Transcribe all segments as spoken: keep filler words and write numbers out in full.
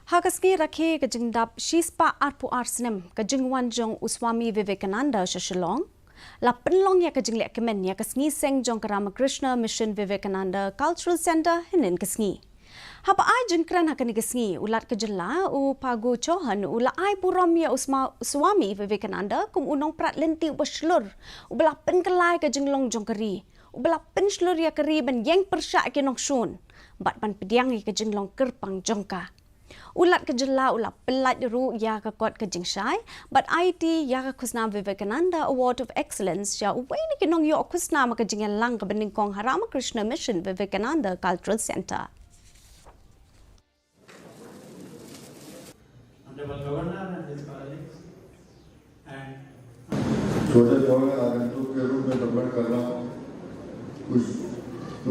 Ha ka sngi rakhe ka jingdap shispah arphew ar snem ka jingwan jong u Swami Vivekananda sha Shillong, la pynlong ïa ka jingleh kmen ïa ka sngi seng jong ka Ramakrishna Mission Vivekananda Cultural Centre hynnin ka sngi. Haba ai jingkren ha kane ka sngi, u Lat ka jylla, u Phagu Chauhan, u la ai burom ïa u Sma-, Swami Vivekananda kum u nongprat lynti uba shlur, uba la pynkylla ïa ka jinglong jong ka ri, uba la pynshlur ïa ka ri ban ïeng pyrshah ïa ki nongshun bad ban pdiang ïa ka jinglong kyrpang jong ka. U Lat ka jylla u la pyllait ruh ïa ka kot ka jingshai bad aiti ïa ka khusnam Vivekananda Award of Excellence ïa uwei na ki nongïoh khusnam ha ka jingïalang kaba nyngkong ha Ramakrishna Mission Vivekananda Cultural Centre. Honorable Governor and his colleagues, and छोटे पौने आगंतुक के रूप में भ्रमण करना उस,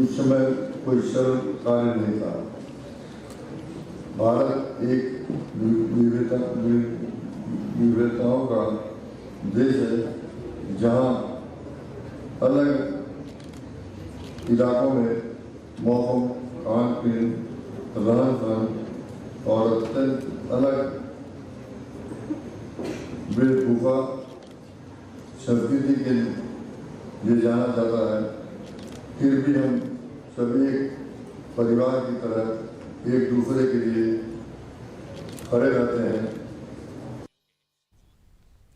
उस समय कोई सरल कार्य नहीं था। भारत एक वि-, विविधता, वि-, विविधताओं का देश है, जहाँ अलग इलाकों में मौसम, खान पीन, रहन सहन और अत्यंत अलग वेशभूषा संस्कृति के लिए जाना जाता है, फिर भी हम सभी एक परिवार की तरह एक दूसरे के लिए खड़े रहते हैं।